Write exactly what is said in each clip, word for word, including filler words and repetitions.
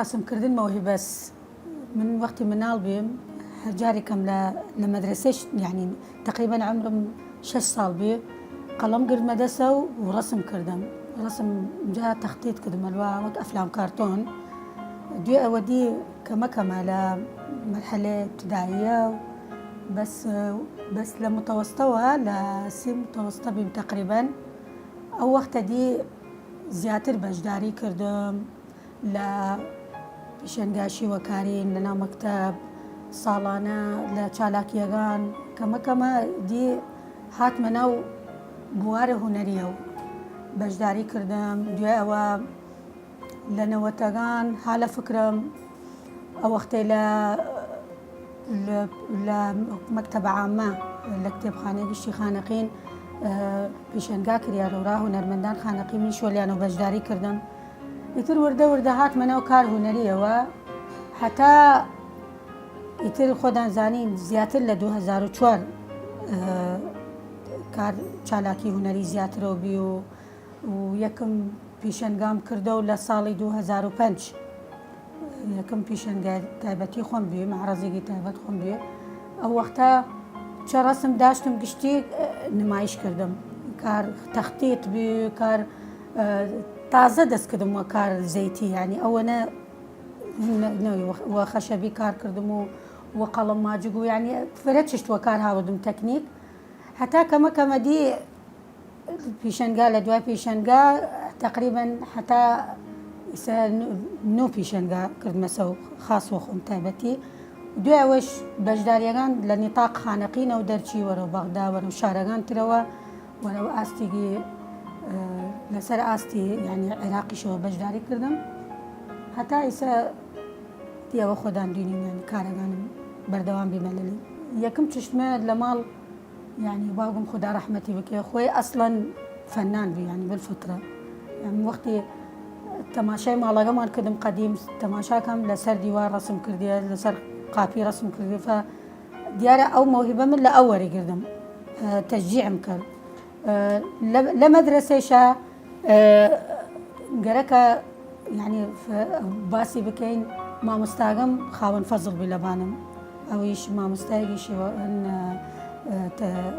رەسمکردن مەوهیبەس. من وەختی مناڵ بیم، هەر جاریکەم لە، لە مەدرەسەش، یعنی، تەقریبەن عمرم شەش ساڵ بی، قەڵەم گرتمە دەسەو و رەسم کردم. رەسم جا تەختیت کردم، ئەلوا وەک ئەفلام کارتۆن. دوێ ئەوە دی کەمە کەمە لە مەرحەلە ابتدائیە و بەس، بەس لە متەوەستەوە، لە سی متەوەستە بیم تەقریبەن. ئەو وەختە دی زیاتر بەشداری کردم لە پیشەنگا شیوەکارین لە ناو مەکتەب، ساڵانە لە چالاکیەگان کەمە کەمە دی هاتمە ناو بوارە هونەریە و بەشداری کردم. دوێ ئەوە لە نەوەتەگان ها لە فکرم ئەو وەختەی لە، لە، لە مەکتەبە عامە، لە کتێبخانەی گشتی خانەقین، ئە، پیشەنگا کریارە و را هونەرمەندان خانەقین من شۆلیانە و بەشداری کردم. ئیتر وردە وردە هاتمە ناو کار هونەریەوە، هەتا ئیتر خۆدان زانین زیاتر لە دو هەزار و چوار، ئە، کار چالاکی هونەری زیاترەوە بی و، و یەکم پیشەنگام کردەو لە ساڵی دو هەزار و پەنج. یەکم پیشەنگای تایبەتی خۆم بی، معرەزێگی تایبەت خۆم بی. ئەو وەختە چە رەسم داشتم گشتی، ئە، نمایش کردم. کار تەختیت بی، کار، ئە، تازە دەس کردم وە کار زەیتی، یعنی ئەوەنە نە-، نەوی وە، وە خەشەبی کار کردم و وە قەڵەم ماجگ و، یعنی، فرە چشت وە کار هاوردم تەکنیک. هەتا کەمە کەمە دی پیشەنگا، لە دوای پیشەنگا تەقریبەن هەتا ئیسە نو-، نو پیشەنگا کردمەسە و خاص وە خۆم تایبەتی. دوێ ئەوەش بەشداریەگان لە نیتاق خانەقینەو دەرچی وەرەو بەغدا، وەرەو شارەگان ترەوە، وەرەو ئاستیگی، ئە، لەسەر ئاستی، یعنی، عێراقیشەوە بەشداری کردم. هەتا ئیسە دیەوە خۆدان دوینیم، یعنی، کارەگانم بەردەوام بیمە لەلی. یەکم چشتمە لە ماڵ، یعنی، باوگم خودا رەحمەتی بکێ، خوەی ئەسڵەن فەنان بی، یعنی، بالفطرە. یعنی، وەختی تەماشای ماڵەگەمان کردم قەدیم، تەماشاکەم لەسەر دیوار رەسم کردیە، لەسەر قاپی رەسم کردی، فە دیارە ئەو مەوهیبە من لە ئەو وەری گردم، ئە، تەشجیعم کرد. ئە، لە، لە مەدرەسەیشە، ئە، گەرەکە، یعنی، ف-، باسی بکەین، مامۆستاگەم خاوەن فەزڵ بی لەبانم. ئەویش مامۆستایگی شیوە، ئە، ئە، تە-،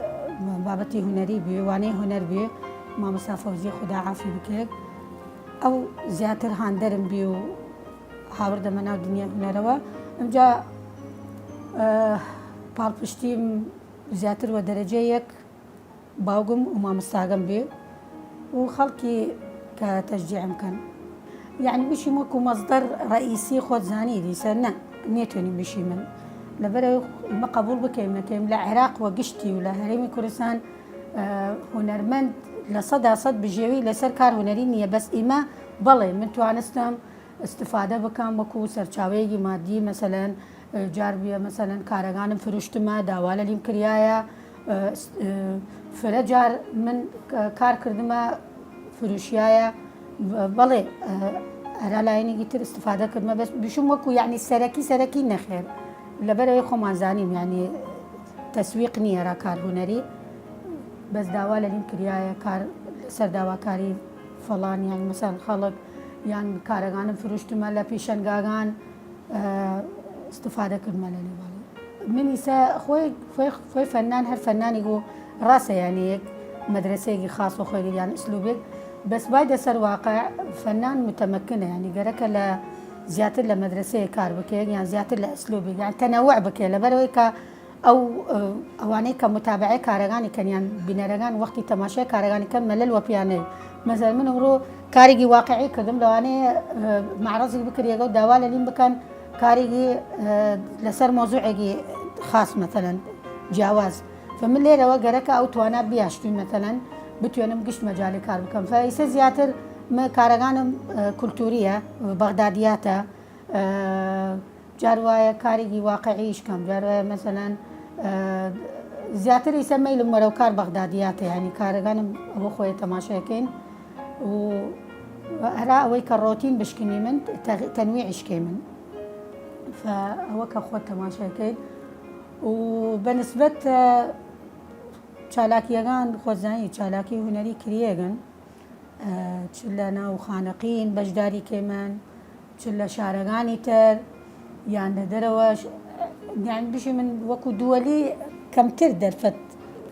بابەتی هونەری بی، وانەی هونەر بی، مامۆستا فەوزی خودا عافی بکێت. ئەو زیاتر هاندەرم بی و هاوردەمە ناو دنیا هونەرەوە. ئەمجا، ئە، پاڵپشتیم زیاتر وە دەرەجە یەک باوگم و مامۆستاگەم بی و خەڵکی کە تەشجیعم کەن. یعنی، بشیم وەکو مەزدەر رەئیسی خۆت زانی دیسە، نە، نێتوانیم بشیمن. لەبەرەوەی ئمە قەبوڵ بکەیم نەکەیم، لە عێراق وە گشتی و لە هەرێمی کوردستان، ئە، هونەرمەند لە سەدا سەد بژێوی لەسەر کار هونەری نییە. بەس ئیمە، بەڵێ، من توانستم استفادە بکەم وەکو سەرچاوەیەکی مادی، مەسەلەن، ئە، جار بیە، مەسەلەن، کارەگانم فروشتمە، داوا لەلیم کریایە، ئە، س-، ئە، فرە جار من ک-، کار کردمە فروشیایە، ب-، بەڵێ، ئە، ئەرا لایەنێکی تر استفادە کردمە، بەس بشم وەکو، یعنی، سەرەکی، سەرەکی نەخێر. لەبەرەوەی خۆمان زانیم، یعنی، تەسویق نییە را کار هونەری، بەس داوا لەلیم کریایە کار لەسەر داواکاری فەڵان، یان مەسەلەن خەڵک، یان کارەگانم فروشتمە لە پیشەنگاگان، ئە، استفادە کردمە لەلی باڵی. من ئیسە خوەی، خوەی، خوەی فەنان هەر فەنانیگ و راسە، یعنی، یەک مەدرەسەیەکی خاص و خوەی یان ئسلوبێک، بەس بایدە سەر واقع فەنان متمەکنە، یعنی، گەرەکە لە زیاتر لە مەدرەسەیە کار بکەیە، یان زیاتر لە ئسلوبێک، یان تەنەوع بکەیە، لەبەرەوەی کە ئەو، ئە، ئەوانەی کە متابعەی کارەگانی کەن، یان بینەرەگان وەختی تەماشای کارەگانی کەن مەلەل وەپیانەی. مەسەلەن من ئمڕوو کارێکی واقعی کردم، لەوانەیە، ئە، معرەزی بکریەگە و داوا لەلیم بکەن کارێکی، ئە، لەسەر مۆزوعێکی خاص، مەسەلەن جیاواز. فمن لێرەوە گەرەکە ئەو توانا بیاشتوی، مەسەلەن بتوێنم گشت مەجالی کار بکەم. فئیسە زیاتر م-، کارەگانم، ئە، کولتوریە، بەغدادیاتە، ئە، جار وایە کارێکی واقعیش کەم، جار وایە مەسەلەن، ئە، زیاتر ئیسە مەیلم وەرەو کار بەغدادیاتە، یعنی کارەگانم ئەوە خوەیە تەماشاکەین و هەرا ئەوەی کە ڕۆتین بشکنی من تەغ-، تەنویعش کەی من. فە ئەوە کە خۆت تەماشاکەین و بە نسبەت، ئە، چالاکیەگان خۆزانی چالاکی هونەری کریەگەن، ئە، چ لە ناو خانەقین بەشداری کەیمەن، چ چ لە شارەگانی تر یان لە دەرەوەش، یان بشی من وەکو دووەلی کەمتر دەرفەت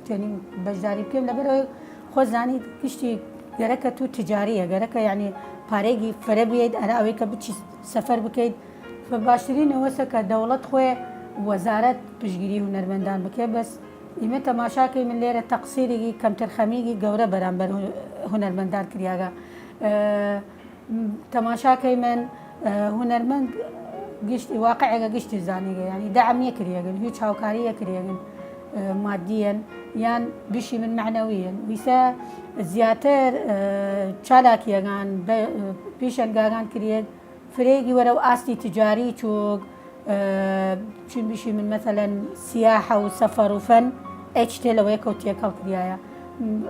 توێنیم بەشداری بکەم، لەبەرەوەی خۆ زانیت گشتی گەرەکە تو تجاریە، گەرەکە یعنی پارێگی فرە بێت ئەرا ئەوەی کە بچی سەفەر بکەیت. باشترین ئەوەسە کە دەوڵەت خوێ وەزارەت پشگیری هونەرمەندان بکە. بەس ئیمە تەماشاکەی من لێرە تەقسیرێکی کەمتر خەمیگی گەورە بەرامبەر هونەرمەندان کریاگە. تەماشاکەی من هونەرمەند گشتی واقعێگە گشتی زانیگە، یعنی دەعم یەکریەگن، هیچ هاوکاری یەکریەگن مادیەن یان بشی من معنەویەن ویسە زیاتر چالاکیەگان پیشەنگاگان کریەگ فرەیگی وەرەو ئاستی تجاری چووگ. چون بشی من مەسەلەن سیاحە و سەفەر و فەن ئەیچ تێ لەوەیەکەو تێکەڵ کریایە.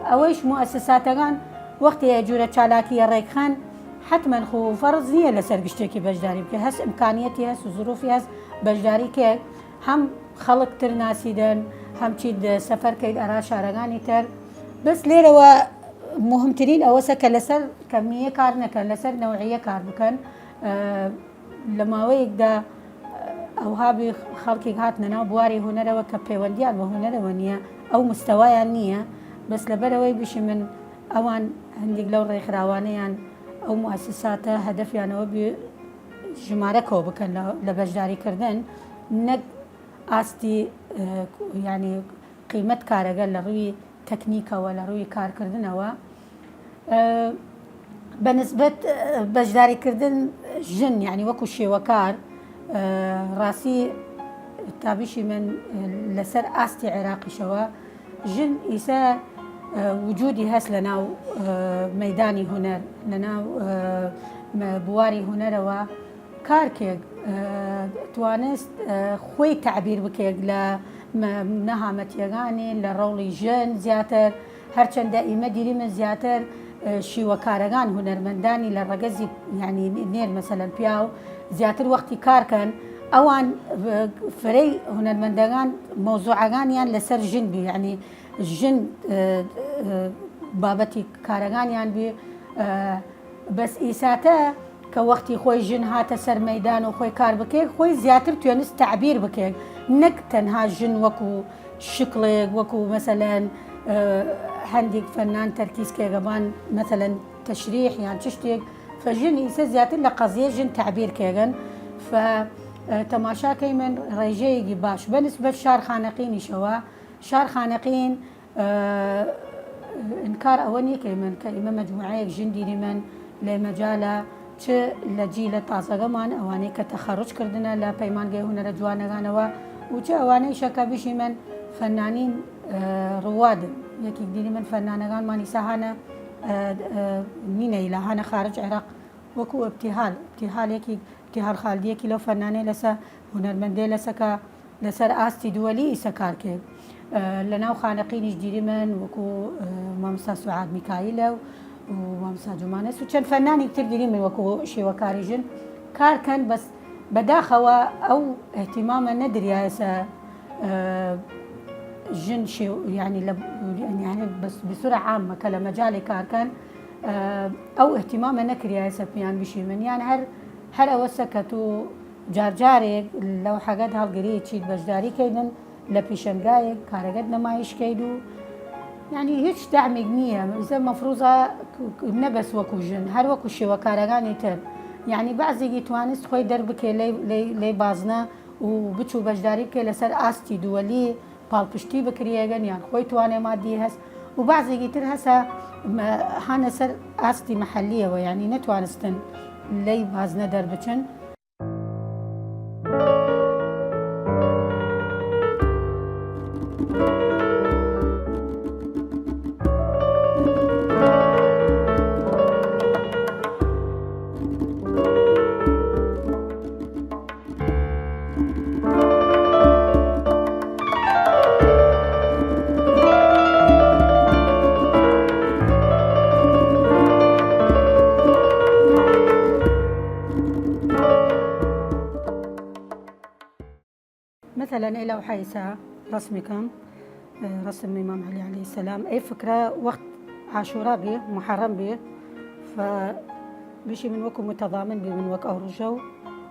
ئەوەیش موەسساتەگان وەختی ئەجورە چالاکیە ڕێکخەن حتمەن خو فەرز نییە لەسەر گشتێکی بەشداری بکە، هەس ئمکانیەتی هەس و زروفی هەس بەشداری کێ هەم خەڵک تر ناسیدن هەم چید سەفەر کەید ئەرا شارەگانی تر. بەس لێرەوە مهمترین ئەوەسە کە لەسەر کەمیە کار نەکەن، لەسەر نەوعیە کار بکەن. لە ماوەیەکدا ئەوها بی خەڵکێک هاتنە ناو بواری هونەرەوە کە پەیوەندیان بە هونەرەوە نییە، ئەو مستەوایان نییە. بەس لەبەرەوەی بشی من ئەوان هەندێک لەو ڕێکخراوانەیان ئەو موەسساتە هەدەفیانەوە بی ژمارە کەوە بکەن لە بەشداری کردن، نەک ئاستی یعنی قیمەت کارەگە لە ڕووی تەکنیکەوە لە ڕووی کارکردنەوە. بە نسبەت بەشداریکردن ژن یعنی وەکو شێوەکار، ڕاستی تابیشی من لەسەر ئاستی عێراقیشەوە ژن ئیسە وجودی هەست لە ناو مەدانی هونەر، لە ناو بواری هونەرەوە کارکێگ توانست خوی تعبیر بکێگ لە نەهامەتیەگانی لە ڕەوڵی ژن زیاتر، هەرچەندە ئیمە دیریمە زیاتر شیوەکارەگان هونەرمەندانی لە ڕەگەزی یعنی نێر مەسەلەن پیاو زیاتر وەختی کار کەن ئەوان فرەی هونەرمەندەگان مەوزوعەگانیان لەسەر ژن بی یعنی ژن بابەتی کارەگانیان بی. بەس ئیساتە کە وەختی خۆی ژن هاتە سەر مەدان و خۆی کار بکێ خۆی زیاتر توێنست تعبیر بکێ، نەک تەنها ژن وەکو شکڵێک وەکو مەسەلەن هەندێک فەنان تەرکیز کێگەبان مەسەلەن تەشریح یان چ شتێک، فە ژن ئیسە زیاتر لە قەزیە ژن تعبیر کێگەن. فە تەماشاکەی من ڕێژەیەکی باش بەنس بە شار خانەقینیشەوە. شار خانەقین ئنکار ئەوە نییە کە ئیمە کە ئیمە مەجموعەیەک ژن دیریمن لە مەجالە چ لە جیلە تازەگەمان ئەوانەی کە تەخەڕج کردنە لە پەیمانگەی هونەرە جوانەگانەوە و چ ئەوانەیشە کە بشیمن فەنانین ڕوادن یەکیک دیریمن فەنانەگانمان ئیسە هانە نینەیلە هانە خارج عێراق وەکو ئبتیهال ئبتیهال یەکیک ئبتیهال خالدی یەکی لەو فەنانەی لەسە هونەرمەندەی لەسە کە لەسەر ئاستی دووەلی ئیسە کار کەێد. لە ناو خانەقینیش دیریمن وەکو مامسا سوعاد میکایلە و مامسا جومانەس و چەند فەنانیک تر دیریمن وەکو شێوەکاری ژن کار کەن، بەس بەداخەوە ئەو ئهتیمامە نەدریایەسە ژن شێو یعنی لە یعنی بەس بسورە عامە کە لە مەجالی کار کەن ئەو ئهتیمامە نەکریایەسە پیان بشیمن یان هەر هەر ئەوەسە کە تو جارجارێگ لەو حەگەت هەڵگری چیت بەشداری کەیدن لە پیشەنگایەک کارەگەت نەمایش کەید و یعنی هیچ دەعمێک نییە ئیسە مەفروزە نەبەس وەکو ژن هەر وەکو شێوەکارەگانی تر یعنی بەعزێگی توانست خۆی دەربکێ لەی بازنە و بچوو بەشداری بکێ لەسەر ئاستی دووەلی پاڵپشتی بکریەگەن یان خۆی توانێ مادی هەس و بەعزێگی تر هەسە هانە سەر ئاستی مەحەلیەوە یعنی نەتوانستن لەی بازنە دەربچن. مەسەلەن ئەی لەوحە ئیسە ڕەسمی کەم، ڕەسم ئیمام عەلی عەلەیهی سەلام، ئەی فکرە وەخت عاشورا بی، محەڕەم بی، فە بیشی من وەکو متەضامن بیمن وەک ئەو ڕوژە و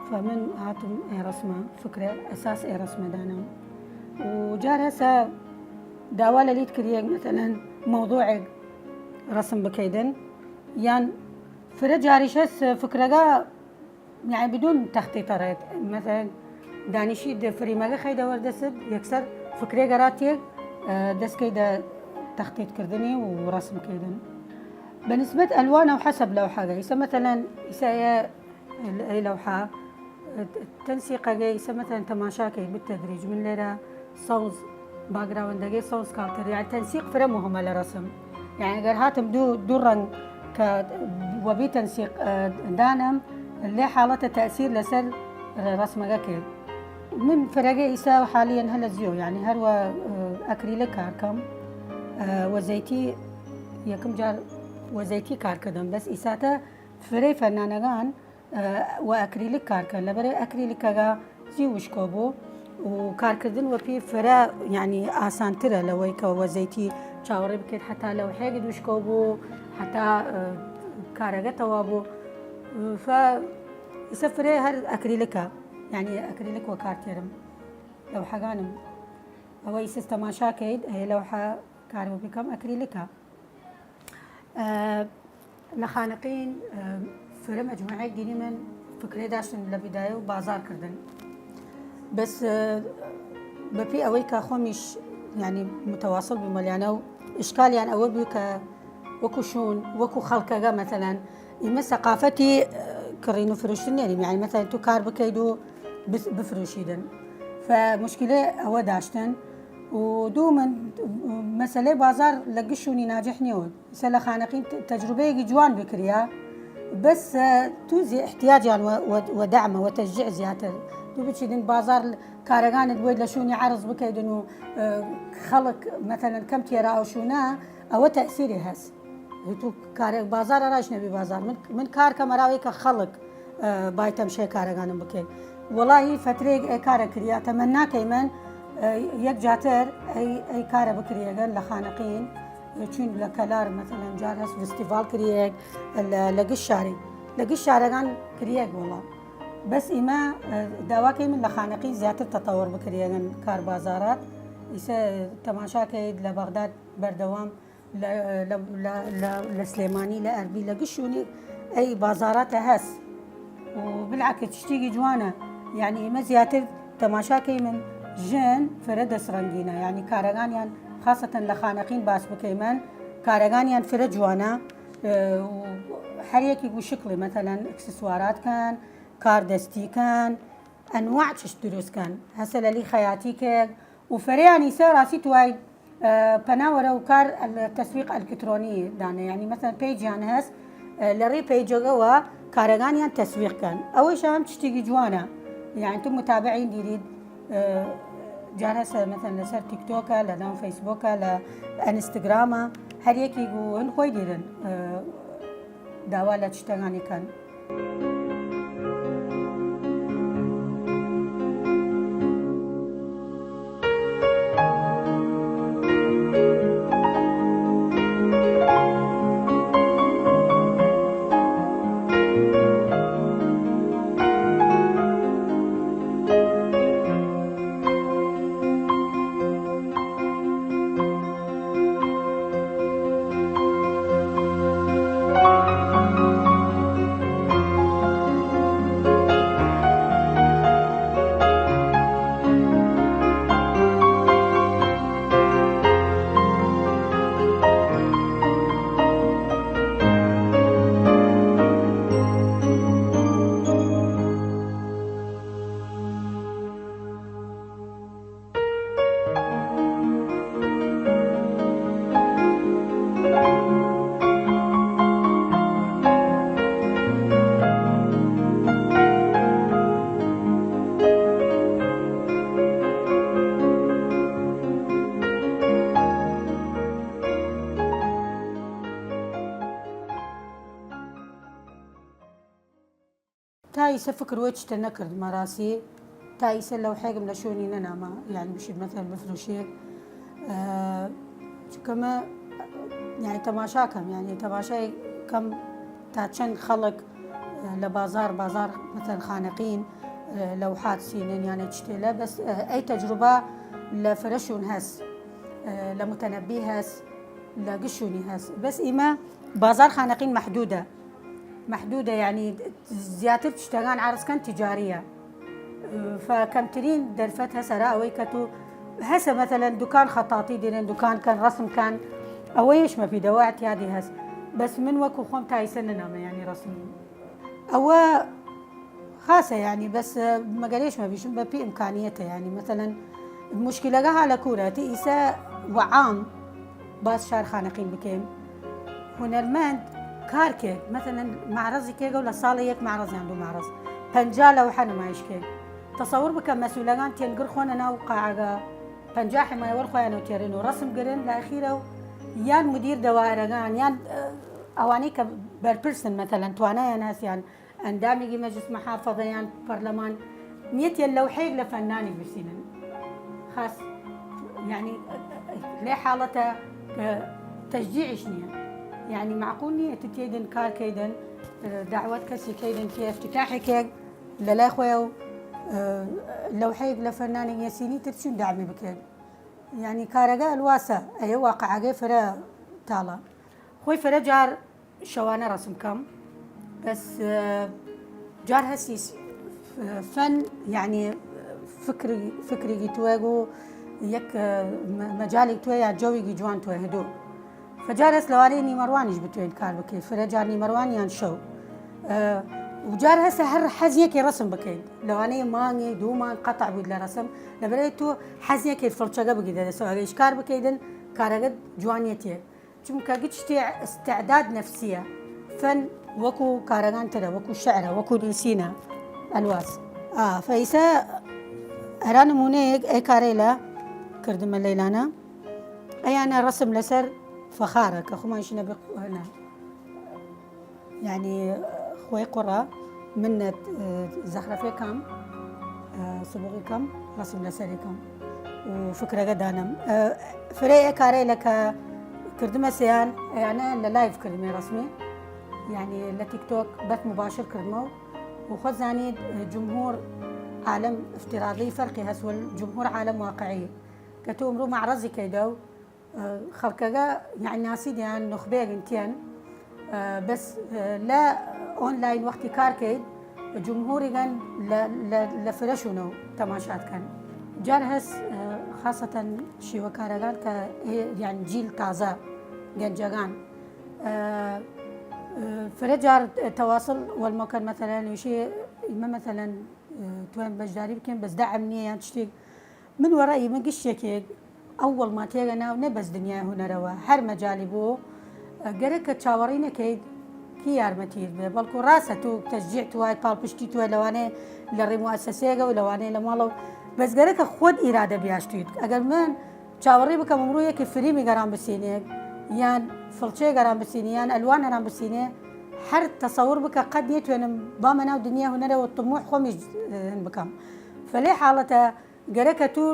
فە من هاتم ئێ ڕەسمە فکرە ئەساس ئێ ڕەسمە دانم. و جار هەسە داوا لە لید کریەک مەسەلەن مەوضوعێک ڕەسم بکەیدن، یان فرە جاریش هەس فکرەگە یعنی بدون تخطیط ڕێت. مەسەلەن دانیشی دە فریمەگە خەیدە وەردەسد یەکسەر فکرێگە راتیەک دەستکەی دە تخطیط کردنی و ڕەسم کردن. بە نسبەت ئەلوانە و حەسەب لەوحەگە ئیسە مەسەلەن ئیسە ئێ لەوحە تەنسیقەگەی ئیسە مەسەلەن تەماشاکەی بالتدريج من لێرە سەوز باگراوندەگەی سەوز کاڵتر یعنی تەنسیق فرە مهمە لە ڕەسم. یعنی گەر هاتم دوو دوو ڕەنگ کە وەبی تەنسیق دانم لێ حاڵەتە تەسیر لەسەر ڕەسمەگە کرد. من فرەگە ئیسا حالیەن هەلە زیۆ یعنی هەروە ئەکریلە کارکەم وەزەیتی یەکم جار وەزەیتی کار کردم بەس ئیساتە فرەی فەرنانەگان وە ئەکریلیک کار کەن لەبەرەی ئەکریلیکەگە زی وشکۆ بوو و کارکردن وەپی فرە یعنی ئاسانترە لەوەی کە وە زەیتی چاوەڕی بکەیت حتا لەوحەیەگت وشکۆ بوو حتا کارەگە تەوا بوو. فە ئیسە فرە هەر ئەکریلیکە یعنی ئەکریلیک وە کار تێرم لەوحەگانم ئەوە ئیسە تەماشا کەیت ئەیە لەوحە کار بکەم ئەکریلیکە. لە خانەقین فرە مەجموعەیەک دینی من فکرێ داشتن لە بیدایە و بازار کردن بەس بەپی ئەوەی کە خۆمیش یعنی متەواصل بوومەلیانە و ئشکالیان ئەوە بوو کە وەکو شوون وەکو خەڵکەگە مەتەلەن ئیمە سەقافەتی کڕین و فروشتن نێنیم یعنی مەتەلەن تو کار بکەیت و بفروشیدن فمشکلێ ئەوە داشتن و دوو من مەسەلەی بازار لە گشت شوونی ناجح نیەوە ئیسە لە خانەقین تەجروبەیەگی جوان بکریا بەس تو زی احتیاجیان وە دەعمە وە تەشجیع زیاتر تو بچیدن بازار کارەگانت بۆی لە شوونی عەرز بکەیدن و خەڵک مەتەلەن کەم تێرا ئەو شوونە ئەوە تەئسیری هەس تو کارێک بازار ئەراش نەبی بازار من کار کەم ئەراوەی کە خەڵک بای تەمشەی کارەگانم بکەین وەڵاهی فەترەیەک ئەی کارە کریا تەمەننا کەیمن یەک جاتر ئەی کارە بکریەگەن لە خانەقین چوین لە کەلار مەتەلەن جار هەس فستیڤاڵ کریەک لە گشت شاری لە گشت شارەگان کریەک وەڵا بەس ئیمە داواکەیمن لە خانەقین زیاتر تەتەوەڕ بکریەگەن کار بازارات ئیسە تەماشاکەید لە بەغداد بەردەوام لە سلێمانی لە ئەربیل لە گشت شوونی ئەی بازاراتە هەس و بلعکە چشتیگی جوانە یعنی ئیمە زیاتر تەماشا کەیمن ژن فرە دەس ڕەنگینە یعنی کارەگانیان خاسەتەن لە خانەقین باس بکەیمن کارەگانیان فرە جوانە هەر یەکی گوشکڵی مەتەلەن ئەکسسوارات کەن کار دەستی کەن ئەنواع چشت دروست کەن هەسە لەلی خەیاتی کەێگ و فەرەیان ئیسە ڕاسی توای پەنا وەرەو کار تەسویق ئەلکترۆنی دانە یانی مەسەلەن پەیجیان هەس لە ڕێ پەیجەگەوە کارەگانیان تەسویق کەن ئەوەیش هەم چشتیگی جوانە یانی تو متابعین دیرید جار هەسە مەسەلەن لەسەر تیکتۆکە لە ناو فەیسبۆکە لە ئەنستگرامە هەر یەکی گو هن خۆی دیرن داوا لە چشتەگانی کەن. تا ئیسە فکر وەی چتە نەکردمە ڕاسی تا ئیسە لەوحەیگم لە شوونی نەنامە یانی بشید مەسەلەن بفروشیەک چونکە مە یانی تەماشا کەم یانی تەماشای کەم تا چەن خەڵک لە بازار، بازار مەسەلەن خانەقین، لەوحات سینن یانە چتێلە، بەس ئەی تەجروبە لە فرە شوون هەس، لە متەنەبی هەس، لە گشونی هەس. بەس ئیمە بازار خانەقین مەحدودە، مەحدودە، یعنی زیاتر چتەگان عرض کەن تجاریە. فکەمترین دەرفەت هەس ئەرا ئەوەی کە تو هەسە مەسەلەن دوکان خەتاتی دێنن، دوکان کەن، رەسم کەن، ئەوەیش مەفیدە، ئەوە اعتیادی هەس. بەس من وەکو خۆم تایسە نەنامە، یعنی رەسم ئەوە خاسە، یعنی بەس مەگەر هێشمە بیشم بە پی ئیمکانیەتە، یعنی مەسەلەن مشکلەگە ها لە کورە تی ئیسە وە عام باس شار خانەقین بکەیم. هونەرمەند کار کێ، مەسەلەن معرەزی کێگە و لە ساڵە یەک معرەز یان دوو معرەز پەنجا لەوحە نمایش کێ. تەسەور بکە مەسئولەگان تێنگر خۆنە ناو قاعەگە، پەنجا حمایەوەر خۆیانەو تێرن و رەسم گرن لە ئەخیرە و یان مدیر دەوایرەگان یان ئەوانەی کە بەرپرسن، مەسەلەن توانایان هەسیان ئەندامیگی مەجلس مەحافەزە یان پەرلەمان نیەتیە لەوحەیەک لە فەننانی بسینن. خاس، یعنی، لێ حاڵەتە کە تەشجیعش نییە، یعنی معقول نییە تو تێدن کار کەیدن، دعوت کەسی کەیدن تێ افتتاحێکێک لە لای خۆیە و لەوحەیەک لە فەننانی یەسینی تر چون دامی بکەن. یعنی کارەگە ئەلواسە، ئەیە واقعەگەی فرە تاڵە. خۆی فرە جار شەوانە رەسم کەم، بەس جار هەستی فەن، یعنی فکری، فکریگی توێگ و یەک مەجالیگ توێ یا جەویگی جوان توێ هدو. فجار هەس لەوانەیە نیمەروانیش بتوێن کار بکەی، فرە جار نیمەروان یان شەو. و جار هەسە هەر حەزیەکی رەسم بکەین، لەوانەیە مانگی دوو مانگ قەتع بووید لە رەسم، لەبەرەی تو حەزیەکی فڵچەگە بگیدە دەسەوە ئەگەیش کار بکەیدن کارەگەت جوانیەتیە. چونکە گچ شتێ استعداد نەفسیە. فەن وەکو کارەگان ترە، وەکو شعرە، وەکو نووسینە، ئەلواس. ئا، فەیسە ئەرا نمونەیەک ئەی کارەیلە کردمە لەیلانە، ئەیانە رەسم لەسەر فەخارە کە خومانشینە بق-، نە. یعنی خوەی قڕە منەت زەخرەفێ کەم، سبوغی کەم، رەسم لەسەری کەم و فکرەگە دانم. فرەی ئێ کارەیلە کە کردمە سیان، یانە لە لایڤ کردمێ رەسمی، یعنی لە تیکتۆک بەت مباشر کردمە و خۆ زانید جمهور عالم افتراضی فرقی هەس وەل جمهور عالم واقعی. کە تو ئمڕوو معرەزی کەیدە و خەڵکەگە یعنی ناسیدیان نخبەیەگن تیەن، بەس لە ئۆنلاین وەختی کار کەید جمهوریگەن لە، لە، لە فرەشونەو تەماشات کەن. جار هەس خاسەتەن شیوەکارەگان کە ئێ، یعنی جیل تازە گەنجەگان فرە جار تەواسڵ وەلمەکەن مەسەلەن وشی ئیمە مەسەلەن توێن بەشداری بکەن بەس دەعم نییە یان چشتێک. من وەڕای من گشتێکێک ئەو وەڵماتێگە ناو نە بەس دنیای هونەرەوە، هەر مەجالی بۆ گەرەکە چاوەڕی نەکەیت کی یارمەتیت بێ، بەڵکو ڕاستە تو تەشجیع توای پاڵپشتی توای لەوانەیە لە ڕێ موەسەسەیەگە و لەوانەیە لە ماڵەوە، بەس گەرەکە خۆت ئیرادە بیاشتویت. ئەگەر من چاوەڕی بکەم ئمڕوو یەکی فریمی گەران بسینێ یان فڵچەی گەران بسینێ یان ئەلوان هەران بسینێ، هەر تەسەور بکە قەت نیەتوێنم بامە ناو دنیا هونەرەوە طموح خۆمیش بکەم. فلێ حاڵەتە گەرەکە تو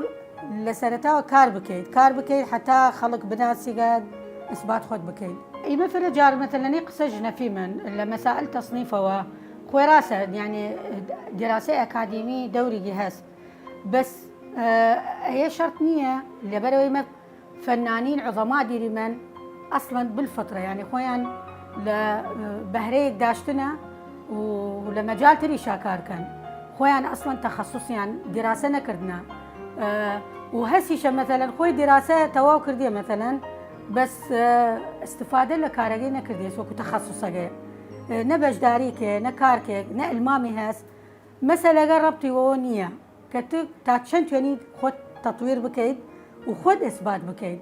لە سەرەتاوە کار بکەیت، کار بکەیت حتا خەڵک بناسیگە، ئسبات خۆت بکەیت. ئیمە فرە جار مەتەلەنی قسە ژنەفی من لە مەسائل تەصنیفەوە، خوێ ڕاسە، یعنی دراسەی ئەکادیمی دەوریگی هەس، بەس ئەیە شەرت نییە لەبەرەوەی مە فەنانین عظەما دیریمەن ئەسڵەن بالفطرە، یعنی خۆیان لە بەهرەیەک داشتنە و لە مەجال تریشا کار کەن، خۆیان ئەسڵەن تەخەسوسیان دراسە نەکردنە. و هەسیشە مەتەلەن خۆی دراسە تەواو کردیە مەتەلەن، بەس استفادە لە کارەگەی نەکردیە وەکو تەخەسوسەگەی، نە بەشداری کێ، نە کار کێ، نە ئلمامی هەس. مەسەلەگە ڕەبتی وەوە نییە کە تو تا چەند توێنی خۆت تەطویر بکەیت و خۆت ئسبات بکەیت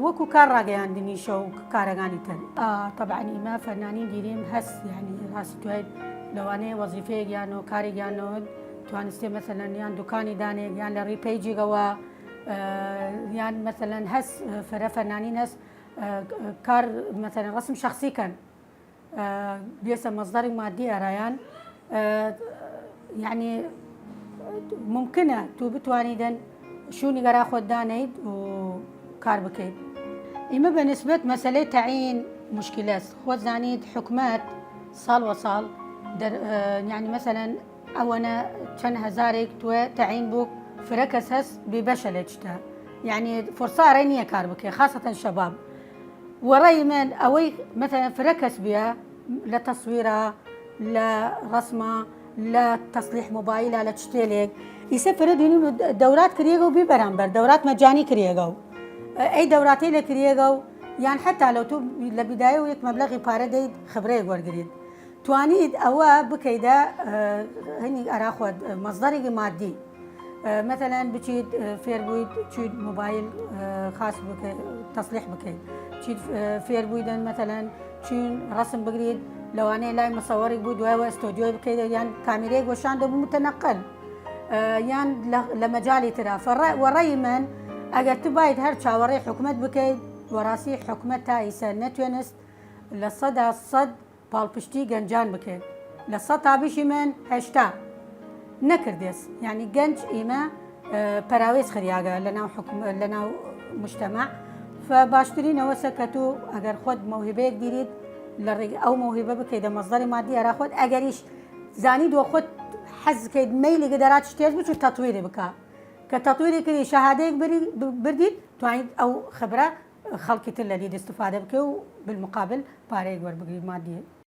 وەکو کار ڕاگەیاندنیشە و کارەگانی تر. ئا، طبعاً ئیمە فەنانین دیریم هەس، یعنی ڕاستی توێت لەوانەیە وەزیفەیەک یان و کارێک یان نەوەد توانستێ مەسەلەن یان دوکانی دانێک یان لە ڕی پەیجێگەوە، یان مەسەلەن هەس فرە فەنانین هەس کار مەسەلەن ڕسم شەخسی کەن. بیەسە مەزدەری مادی ئەرایان. یعنی مومکنە تو بتوانیدن شونی گەرا خۆت دانەید و کار بکەید. ئیمە بە نسبەت مەسەلەی تەعین مشکلەس. خۆت زانید حکومەت ساڵ وە ساڵ دەر یانی مەسەلەن ئەوەنە چەن هەزارێک توێ تەعین بوو، فرە کەس هەس بی بەشە لە چتە، یانی فرسە ئەڕێ نییە کار بکەی، خاسەتەن شەباب. وەڕەی من ئەوەی مەسەلەن فرە کەس بیە، لە تەسویرە، لە ڕەسمە، لە تەسلیح موبایلە، لە چتێلێک، ئیسە فرە دینیم دەورات کریەگە و بی بەرامبەر دەورات مەجانی کریەگە و ئەی دەوراتەی لە کریەگە و یان حتا لەو تو لە بیدایە و یەک مەبلەغی پارە دەید خبرەیەک وەرگرید، توانید ئەوە بکەیدە هەنی ئەرا خۆت مەزدەرێکی مادی. مەسەلەن بچیت فێر بوویت چوویت موبایل خاس بکەیت، تەسلیح بکەیت، چیت فێر بوویدن مەسەلەن چوون ڕەسم بگریت، لەوانەیە لای مصورێک بوو دوایەوە ئەستۆدیۆی بکەیت یان کامیرەیەک وەشان دەبوو متەنەقل، یان لە مەجالی ترا. وەڕەی من ئەگەر تو باید هەر چاوەڕێ حکومەت بکەیت، وەڕاستی حکومەت تا ئیسە نەتوێنست لە سەدا سەد پاڵپشتی گەنجان بکەێت، لە سەد تا بشی من هەشتا نەکردێس. یعنی گەنج ئیمە پەراوێز خریاگە لە ناو حکوم لە ناو مجتمع. فباشترین ئەوەسە کە تو ئەگەر خۆت مەوهبەیەک دیریت لە ڕێگ ئەو مەوهبە بکەیت دە مەزدەری مادی ئەرا خۆت، ئەگەریش زانید وە خۆت حەز کەیت مەیلیگە دەرات شتێت بچوو تەطویری بکە، کە تەطویری کردی شەهادەیەک بردیت توانیت ئەو خبرە خەڵکی تر لە دید استفادە بکەی و بالمقابل پارەیەک وەربگری مادی.